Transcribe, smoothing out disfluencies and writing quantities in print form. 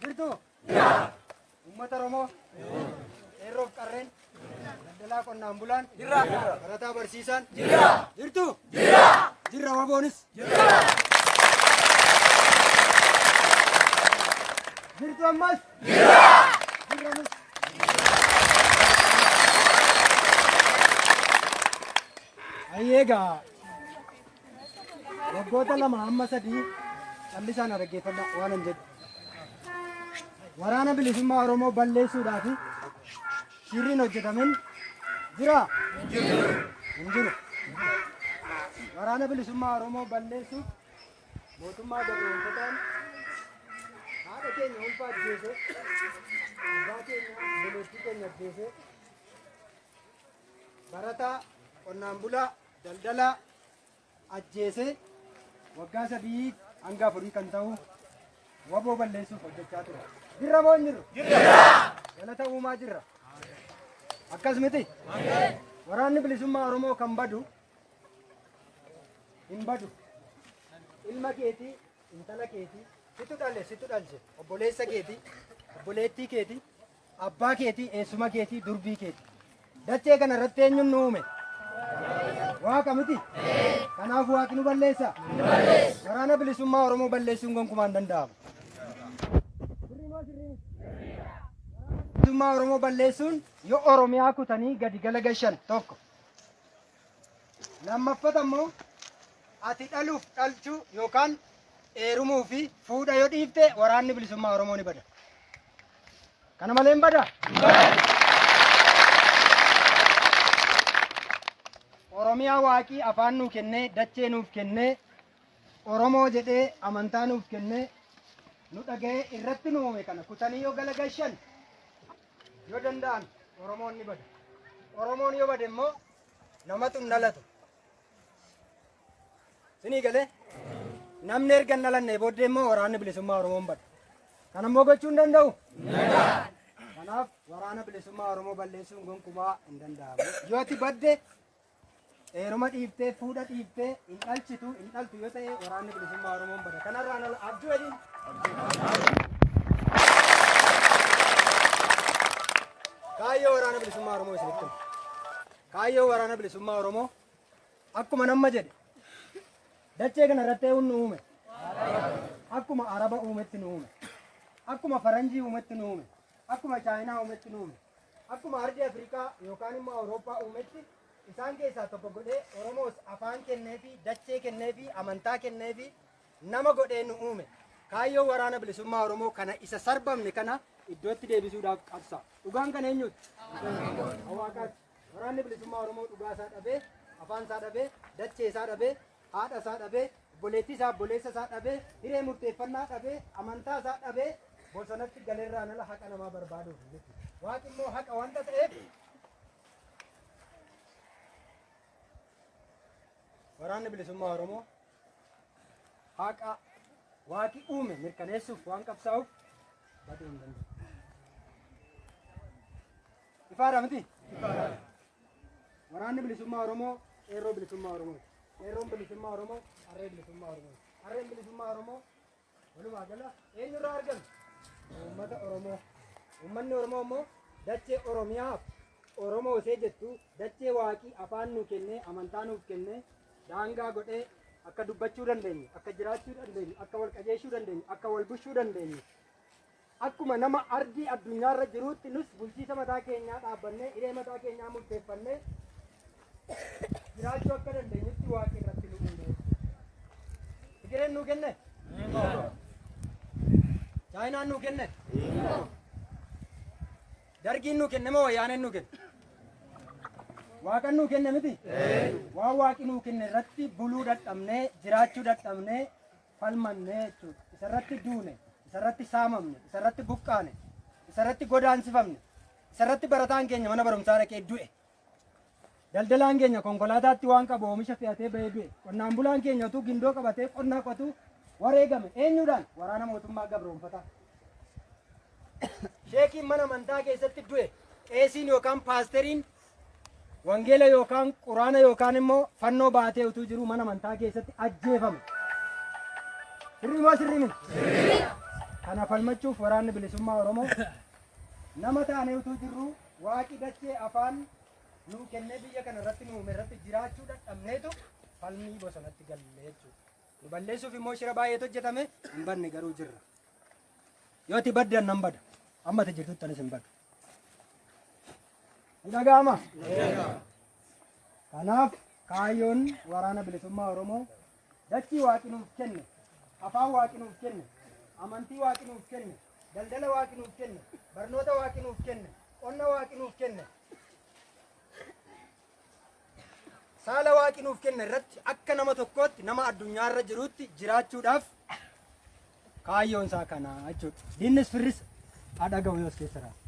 Jirtu? Uummata Oromoo? Qeerroof qarreen? Daldalaa qonnaan bulaan? Barataa barsiisaan? Jirtu? Jirra waboonis? Jirtu ammas? Jirra nus? Ayyeegaa waggoota 2 hamma 3 callisaan dhaggeeffadhaa waan hin jedhu. Waraana bilisummaa Oromoo balleessuudhaaf shirriin hojjetamen jira? Hin jiru. Waraana bilisummaa Oromoo balleessuuf mootummaa gabroonfataan haadha keenya ulfa ajjeese, abbaa keenya obboleettii keenya ajjeese, barataa, qonnaan bulaa, daldalaa ajjeesee waggaa 3 hanga 4 kan ta'u waboo balleessuuf hojjechaa ture. Jirra moo hin jirru? Galata uumaa jirra. Akkas miti? Waraanni bilisummaa Oromoo kan badu hin badu. Ilma keetii, intala keetii, situ dhale, situ dhalche, obboleessa keetii, obboleettii keetii, Abbaa keetii, eessuma keetii, durbii keetii. Dachee kana irratti eenyuun nu uume? Waaqa miti? Kanaaf waaqni nu balleessa? Waraana bilisummaa Oromoo balleessuun gonkumaa hin danda'amu. Sirrii moo sirrii miti? Bilisummaa Oromoo balleessuun yoo Oromiyaa kutanii gadi galagashan tokko. Lammaffata immoo ati dhaluuf dhalchuu yookaan eerumuu fi fuudha yoo dhiifte waraanni bilisummaa Oromoo ni bada. Kana malee hin bada? Oromiyaa waaqii afaan nuu kennee, dachee nuuf kennee, Oromoo jedhee amantaa nuuf kennee, nu dhaga'ee irratti nu uume kana kutanii yoo galagalchan yoo danda'an Oromoon ni bada. Oromoon yoo bade immoo namatu hin dhalatu. Sinii galee? Namni erga hin dhalannee booddee immoo waraanni bilisummaa Oromoon bada. Kana immoo gochuu hin danda'u? Kanaaf waraana bilisummaa Oromoo balleessuun gonkumaa hin danda'amu. Yoo ati badde heeruma dhiiftee fuudha dhiiftee hin dhalchitu hin dhaltu yoo ta'e waraanni bilisummaa Oromoon bada. Kanarraan ala abjuu jedhiin. Kaayyoo waraana bilisummaa Oromoo isinitti hima. Kaayyoo waraana bilisummaa Oromoo Akkuma namma jedhe dachee kana irratti eenyuun nu uume? Akkuma Araba uumetti nu uume. Akkuma Faranjii uumetti nu uume. Akkuma Chaayinaa uumetti nu uume. Akkuma ardii Afrikaa yookaan immoo Awurooppaa uumetti isaan keessaa tokko godhee Oromoos afaan kenneefi, dachee kenneefi, amantaa kenneefi nama godhee nu uume. Kaayyoo waraana bilisummaa Oromoo kana isa sarbamne kana iddootti deebisuudhaaf qabsa. Dhugaan kan eenyuuti? Waaqaati. Waraanni Bilisummaa Oromoo dhugaa isaa dhabee, afaan isaa dhabee, dachee isaa dhabee, haadha isaa dhabee, obboleettii isaa obboleessa isaa dhabee, hiree murteeffannaa dhabee, amantaa isaa dhabee bosonatti galerraan ala haqa namaa barbaaduuf miti. Waaqi immoo haqa wanta ta'eef Waraanni Bilisummaa Oromoo haqa waaqi uume mirkaneessuuf waan qabsaa'uuf baduu hin danda'u. Ifaadha miti? Waraanni bilisummaa Oromoo qeerroo bilisummaa Oromooti. Qeerroon bilisummaa Oromoo qarree bilisummaa Oromooti. Qarreen bilisummaa Oromoo walumaa gala eenyurraa argame? Uummata Oromoo. Uummanni Oromoo immoo dachee Oromiyaaf Oromoo ishee jettu dachee waaqii afaan nuu kennee amantaa nuuf kennee daangaa godhee akka dubbachuu dandeenyu, akka jiraachuu dandeenyu, akka wal qajeelchuu dandeenyu, akka wal bushuu dandeenyu Akkuma nama ardii addunyaarra jiruutti nus bulchiisa mataa keenyaa dhaabbannee hiree mataa keenyaa murteeffannee jiraachuu akka dandeenyutti waaqni irratti nu uume. Tigireen nuu kenne? Chaayinaan nuu kenne? Dargiin nuu kenne moo wayyaaneen nuu kenne? Waaqan nuu kenne miti? Waan waaqi nuu kenne irratti buluu dadhabnee jiraachuu dadhabnee falmanne jechuudha. Isarratti duune, isarratti saamamne, isarratti buqqaane, isarratti godaansifamne, isarratti barataan keenya mana barumsaa dhaqee du'e. Daldalaan keenya konkolaataatti waan qabu oomisha fe'atee bahee du'e. Qonnaan bulaan keenya utuu gindoo qabatee qonnaa qotuu wareegame. Eenyuudhaan? Waraana mootummaa gabroonfataa. Sheekiin mana amantaa keessatti du'e. Qeesiin yookaan paasteriin Wangeela yookaan Quraana yookaan immoo fannoo baatee utuu jiruu mana amantaa keessatti ajjeefame. Sirrii moo sirrii miti? Kana Kana falmachuuf Waraanni Bilisummaa Oromoo nama taanee utuu jirruu Waaqi dachee afaan nuu kennee biyya kana irratti nu uume irratti jiraachuu dadhabneetu falmii bosonatti galle jechuudha. Nu balleessuuf immoo shira baay'eetu hojjetame, hin badne garuu jirra. Yoo ati badde an nan bada. Amma ati jirtutti anis hin badu. Ni dhaga'ama? Kanaaf kaayyoon Waraana Bilisummaa Oromoo dachii Waaqi nuuf kenne, afaan Waaqi nuuf kenne, amantii Waaqi nuuf kenne, daldala Waaqi nuuf kenne, barnoota Waaqi nuuf kenne, qonna Waaqi nuuf kenne, saala Waaqi nuuf kenne irratti akka nama tokkootti nama addunyaarra jiruutti jiraachuudhaaf kaayyoon isaa kana jechuudha. Diinnis firris haa dhaga'u yoo as keessa raate.